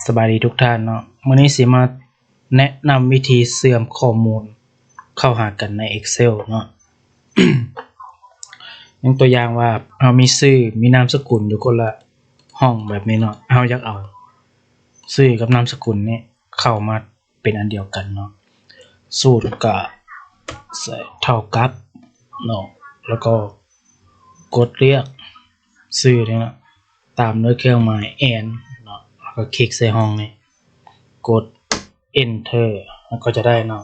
ສະບາຍດີທຸກທ່ານເນາະ, ມື້ນີ້ຊິມາແນະນຳວິທີເຊື່ອມຂໍ້ມູນເຂົ້າຫາກັນໃນ Excel ເນາະ. ຍົກຕົວຢ່າງວ່າເຮົາມີຊື່ ມີນາມສະກຸນຢູ່ຄົນລະຫ້ອງແບບນີ້ເນາະ, ເຮົາຢາກເອົາຊື່ກັບນາມສະກຸນນີ້ເຂົ້າມາເປັນອັນດຽວກັນເນາະ. ສູດກະໃສ່ເທົ່າກັບເນາະ, ແລ້ວກໍກົດເລືອກຊື່ນີ້ເນາະ ຕາມດ້ວຍເຄື່ອງໝາຍ and ເນາະ ແລ້ວກໍຄລິກໃສ່ຫ້ອງນີ້ ກົດ Enter ມັນກໍຈະໄດ້ເນາະ.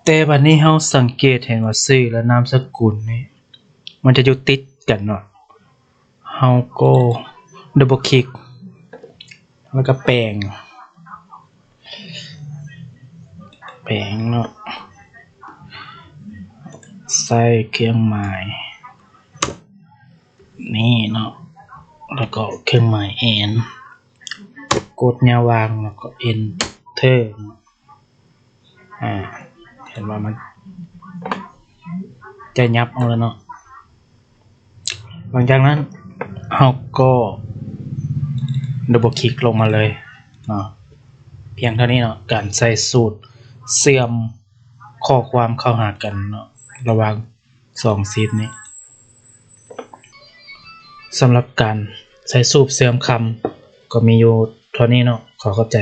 ແຕ່ບັດນີ້ເຮົາສັງເກດເຫັນວ່າຊື່ ແລະ ນາມສະກຸນນີ້ ມັນຈະຢູ່ຕິດກັນເນາະ, ເຮົາກໍ double click ແລ້ວກໍແປງ ແປງເນາະ ໃສ່ເຄື່ອງໝາຍນີ້ເນາະ ແລ້ວກໍເຄື່ອງໝາຍ and ກົດຍາວາງ ແລ້ວກໍ Enter ເນາະ. ອາ ເຫັນວ່າມັນຈະຫຍັບເອົາແລ້ວເນາະ. ຫຼັງຈາກນັ້ນເຮົາກໍ double click ລົງມາເລີຍເນາະ. ພຽງເທົ່ານີ້ເນາະ ການໃສ່ສູດເຊື່ອມຂໍ້ຄວາມເຂົ້າຫາກັນເນາະ ລະຫວ່າງສອງຊີດນີ້. ສຳລັບການໃຊ້ສູດເຊື່ອມຄຳກໍມີຢູ່ເທົ່ານີ້ເນາະ. ຂໍຂອບໃຈ